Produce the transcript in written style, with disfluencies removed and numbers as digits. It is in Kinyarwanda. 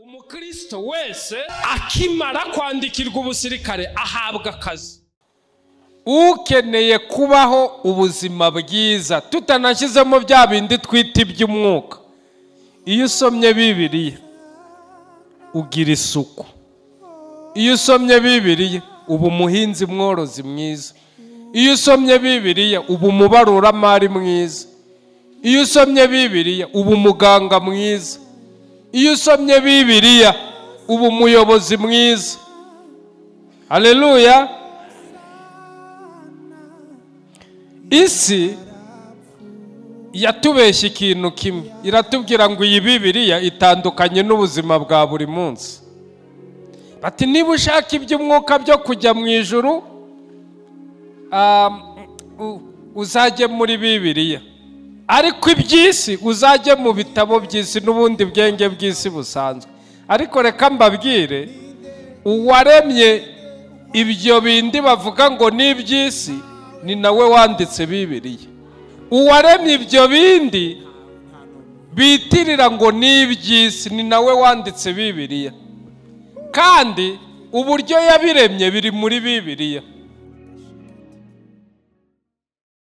Umukristo wese akimara kwandikirwa ubusirikare ahabwa akazi. Ukeneye kubaho ubuzima bwiza tutanashyizemo bya bindi twita iby'umwuka, iyo usomye Bibiliya ugira isuku, iyo usomye Bibiliya uba umuhinzi mworozi mwiza, iyo usomye Bibiliya uba umubaruramari mwiza, iyo usomye Bibiliya uba umuganga mwiza, iyo usomye Bibiliya uba umuyobozi mwiza. Haleluya. Isi yatubeshya ikintu kimwe, iratubwira ngo iyi Bibiliya itandukanye n'ubuzima bwa buri munsi. Bati niba ushaka iby'umwuka byo kujya mu ijuru uzajye muri Bibiliya, ariko iby'isi uzajye mu bitabo by'isi n'ubundi bwenge bw'isi busanzwe. Ariko reka mbabwire, uwaremye ibyo bindi bavuga ngo ni iby'isi ni nawe wanditse Bibiliya. Uwaremye ibyo bindi bitirira ngo ni iby'isi ni nawe wanditse Bibiliya, kandi uburyo yabiremye biri muri Bibiliya.